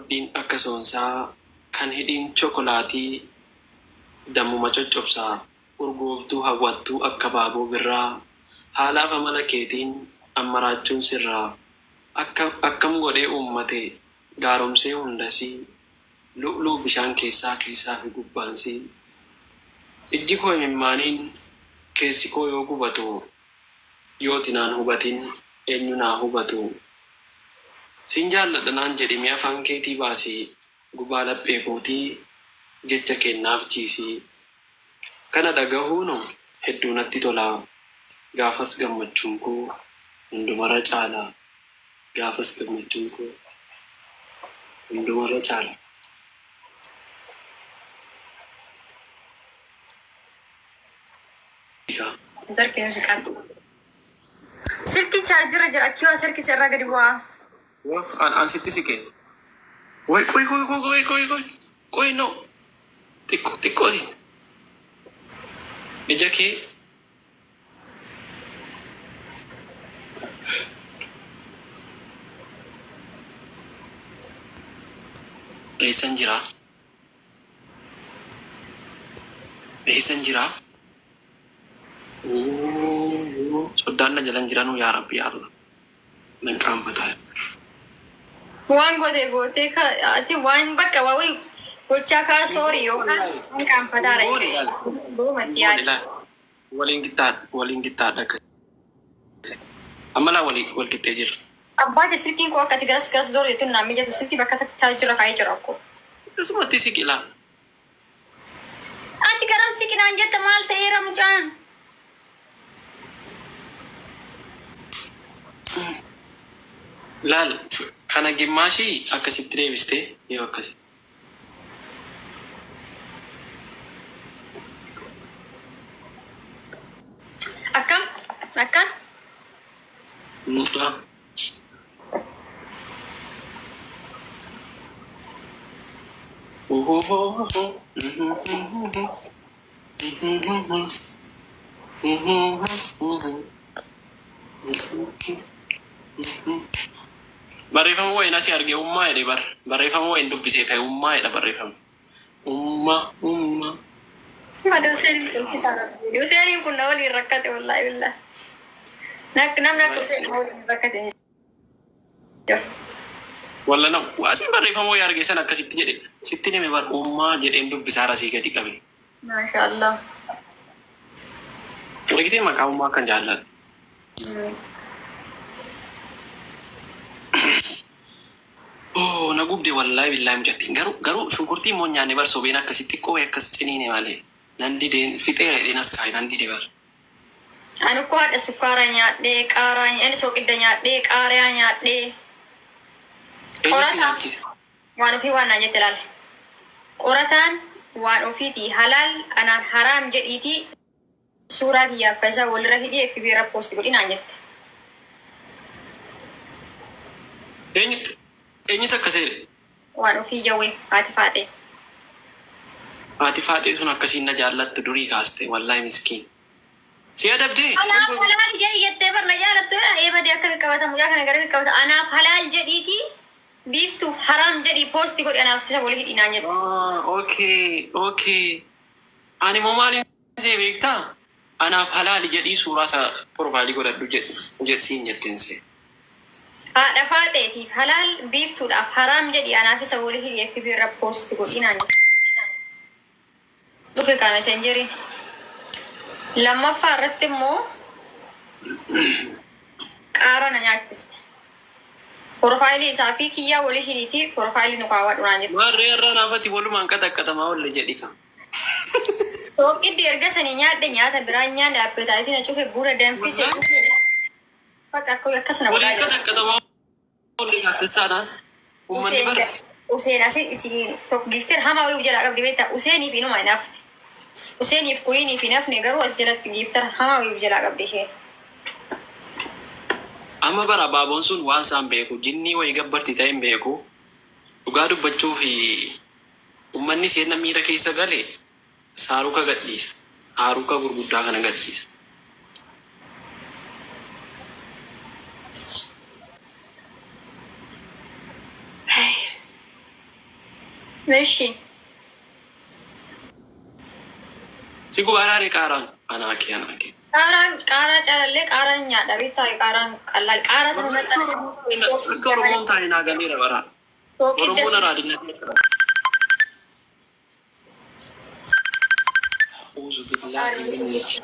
Mudhiin akka soonsaa kan hidhiin chokolaatii dammuma coccobsaa urgooftuu hawwattuu akka abaaboo birraa haalaaf amala keetiin an maraachuun sirraa akka akkam godhee uummate gaaromsee hundasii lu'luu bishaan keessaa keessaafi gubbaansii ijji koo imimmaaniin keessi koo yoo gubatu yooti naan hubatin eenyu naa hubatu Sin jaalladha naan jedhi mee afaan keetii baasi gubaa laphee kootii jecha keen naaf jiisi Kana dhagahuunu hedduu natti tola gaafas gammachuun koo hundumarra caala gaafas gammachuun koo hundumarra caala. Darki muuziqaan. Silkiin chaarjirra jira achii waa silkii irraa gadi bu'aa. An an sitti siqe. Qoy qoy qoy qoy qoy qoy qoy qoy no xiqqoo xiqqooti ija kee eessan jiraa eessan jiraa Ooh soddaan na jalan jiranuu yaa rabbi yaa Allah nan qaanfataa. Waan goote gootee ka ati waan bakka waa wayii gochaa kaa soorii yookaan waan qaanfataara Goone jechuudha. laal Boomatti goone yaadi. laal waliin qixxaadha waliin qixxaadha akka amma laa walii wal qixxee jira. Abbaa kee silkiin koo akka ati garas garas zoor jettuun naan mijatu silkii bakka takka chaarjirra kaa'ee jira akkoo. Akkasumatti siqi laa. Ati garam siqi naan jetta maal ta'eera mucaan. Laal kana gimmaashii akkasitti deebistee yoo akkasitti. Akkam akkan. Mucaa. Barreeffama wayiin asii arge ummaa jedhe bar. Barreeffama wayiin dubbisee ka'e ummaa jedha barreeffamni. Umma umma. Mada Huseeniin kun kitaaba. Huseeniin kun na waliin rakkate wallaahi billaahi. Namni akka Huseen na waliin rakkate hin jiru. Walla na asii barreeffama wayii arge sana akkasitti jedhe sitti hime bar ummaa jedheen dubbisaara asii gadi qabe. Maasha Allah. Argitee maqaa ummaa kan jaalladhu. Oh na gubde wallahi billahi mucattiin garuu garuu shunkurtii immoo hin nyaanne bar sobeen akkasi xiqqoo wayii akkas ciniine malee nan dideen fixeera jedheen as kaa'e nan dide bar. Ani koo hadha sukkaara nyaadhee qaaraa ani soqidda nyaadhee qaariyaa nyaadhee Eenyu si qorataa nyaachise? waan ofii waan naan jette laal qorataan waan ofiitii halaal anaan haraam jedhiitii suuraa kiyyaaf ka isaa walirra hidhii fb irra post godhi naan jette. Eenyutti eenyutu akkas jedhe? Waan ofii jawwe haati faaxee. Haati faaxee sun akkasiin na jaallattu durii kaaste wallahi miskiin. Si adabdee? Qoy Anaaf qoy qoy. halaal jedhi jettee bar na jaalattu ee badee akkami qabata mucaa kana garami qabata anaaf halaal jedhiitii biiftuuf haraam jedhii posti godhi anaaf sisa wali hidhii naan jette. Ah, okay, okay. Ani immoo maaliin see beektaa? Anaaf halaali jedhii suuraa isaa porofaayilii godhadhu jedh siin jetteen see. Haadha faaxeetiif halaal biiftuudhaaf haraam jedhii anaaf isa wali hidhii fb irra post godhii naan jette. Dhufe kaa messenjeriin. Lammaffaa irratti immoo qaaraa na nyaachiste. Porofaayilii isaa fi kiyyaa wali hidhiitii porofaayilii nu kaawwadhu naan jette. Maarree har'aa naafati walumaan qaxaqqatamaa oolle jedhi kaa. Sooqiddi erga sanii nyaadhe nyaata biraa hin nyaanne appetaayitii na cufe buna danfise Wallahi dhuge bakka akka akkas na godhaa waliin jira. qaxaqqatamaa oolle akkas taanaan ummanni Useen bar Useen asi isin tokko giifter hamaa wayii jalaa qabdi beektaa Useeniif inuma hin hafne. Useeniif kuyiiniif hin hafne garuu as jalatti giifter hamaa wayii jalaa qabdi isheen. Amma bar abaaboon sun waan isaan beeku jinnii wayii gabbarti ta'e hin beeku dhugaa dubbachuufi Ummanni seenna miira keessa gale saaruka gadhiisa. Saaruka gurguddaa kana gadhiisa. Meeshii. Si gubaaraare qaaraan anaa kee anaa kee. Qaaraan qaaraa caalallee qaaraan nyaadha beektaa qaaraan qallaal qaaraa sana Akka Oromoon taane naa galeera bara. Oromoon araadina. Auzu billaahi minnichi.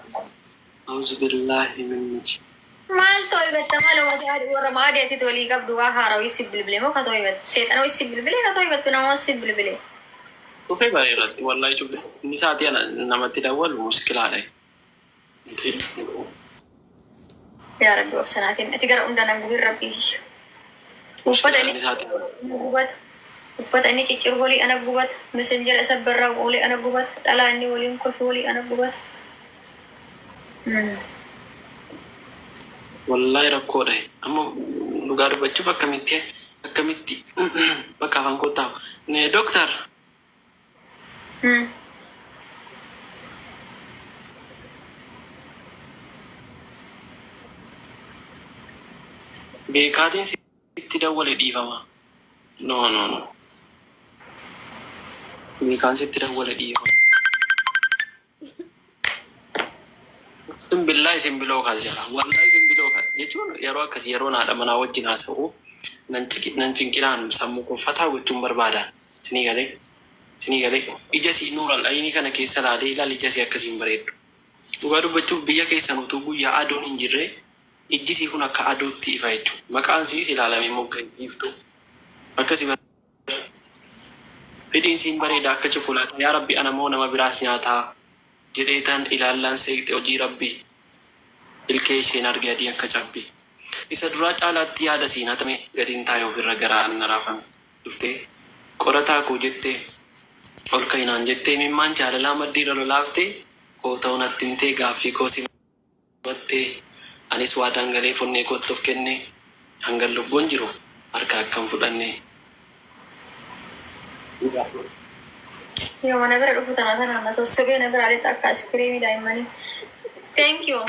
Auzu billaahi minnichi. Maal too'ibatta maal warra maadii ati walii qabdu waa haarawii si bilbilee moo ka too'ibattu seexana si bilbilee ka too'ibattu nama si bilbilee. Dhufee bare irratti wallahi cufe. Inni sa'aatii ana namatti dawwalu muskilaadha. Yaa Rabbi obsanaa kenna ati gara hunda nan gubin Rabbii. Uffata inni Inni sa'aatii gubata. Uffata inni cicciru walii ana gubata. Messenjera isa barraa walii ana gubata. Dhalaa inni waliin kolfi walii ana gubata. Wallahi rakkoodha. Amma dhugaa dubbachuuf akkamitti akkamitti bakka afaan koo taa'u. Dooktar beekaatiin sitti dawwale dhiifama. No, no, no. Beekaan sitti dawwale dhiifama. Isin billaa isin biloo kaas jala. Wallahi isin biloo kaas jechuun yeroo akkasii yeroo haadha manaa wajjin haasa'u nan cinqinaan sammuu koo fataa gochuun barbaada. Isinii galee? Isinii galee? Ija sii nuural ayinii kana keessa laalee ilaali ija sii akkasiin bareeddu. Dhugaa dubbachuuf biyya keessan utuu guyyaa aduun hin jirre ijji sii kun akka aduutti ifa jechuudha. Maqaan siis ilaalamee moggaa iftu. Akkasii fedhiin siin bareeda akka chokolaataa. Yaa Rabbi ana moo nama biraas nyaataa jedhee tan ilaallaan seeqxe hojii Rabbi ilkee isheen arge adii akka cabbi. Isa duraa caalaatti yaada siin hatame gadiin taa'ee ofirra garaa na raafame. Dhuftee qorataa koo jettee ol ka'inaan jettee mimmaan jaalalaa maddiirra lolaaftee koo ta'uu natti himtee gaaffii koo simattee anis waadaan galee fonnee kootti of kenne hangan lubbuun jiru harka akkam fudhanne. Yoo mana bira dhufu tana tana na sossobee na bira alitti akka iskiriimii daa'immanii. Thank you.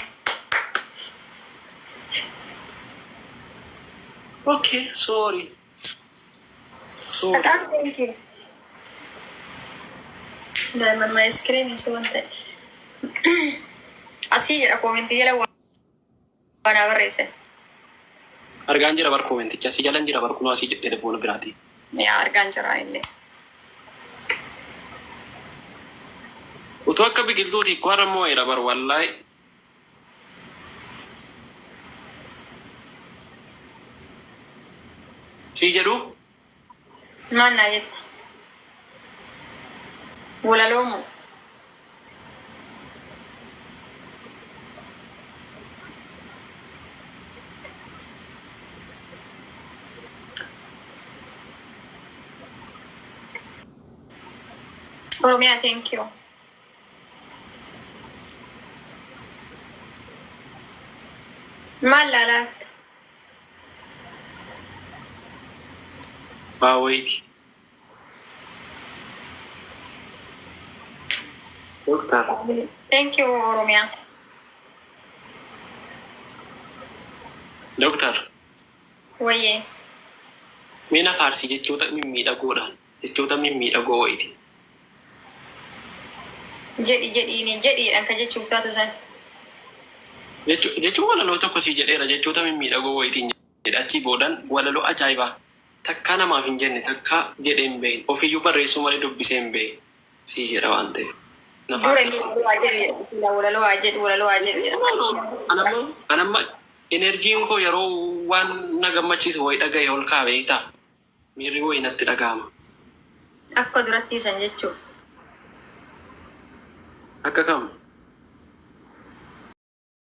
Okay, sorry. Sorry. Dhaqaan thank you. Daa'imman mana iskiriimii sun waan ta'e. Asii jedha koomentii jala waan naa barreesse. Argaan jira bar koomenticha asii jalan jira bar kunoo asii telefoona biraati. Yaa argaan jira illee. Utuu akka biqiltuuti warra moo'eera bar wallaahi. Sii jedhu Maal naa jette? Walaloomu. Oromiyaa thank you. Maal laalaa? Waa wayiiti. Dooktar. Thank you Oromiyaa. Dooktar. Wayyee. Mee na faarsii jechoota mimmiidhagoodhaan jechoota mimmiidhagoo wayiiti. Jedhi jedhiini jedhiidhaan kan jechuuf taatu san. Jechuun walaloo tokko sii jedheera jechoota mimmiidhagoo wayitiin jedhe achii boodan walaloo ajaa'ibaa takkaa namaaf hin jenne takkaa jedhee hin beekin ofiiyyuu barreessuu malee dubbisee hin beekin sii jedha waan ta'eef. Na Dura faarsas. walaloo haa jedhu walaloo haa jedhu jedha. Anamma enerjiin koo yeroo waan na gammachiisu wayi dhagaye ol kaa'e beektaa miirri wayi natti dhaga'ama. Akka duratti san jechuudha. Akka kam?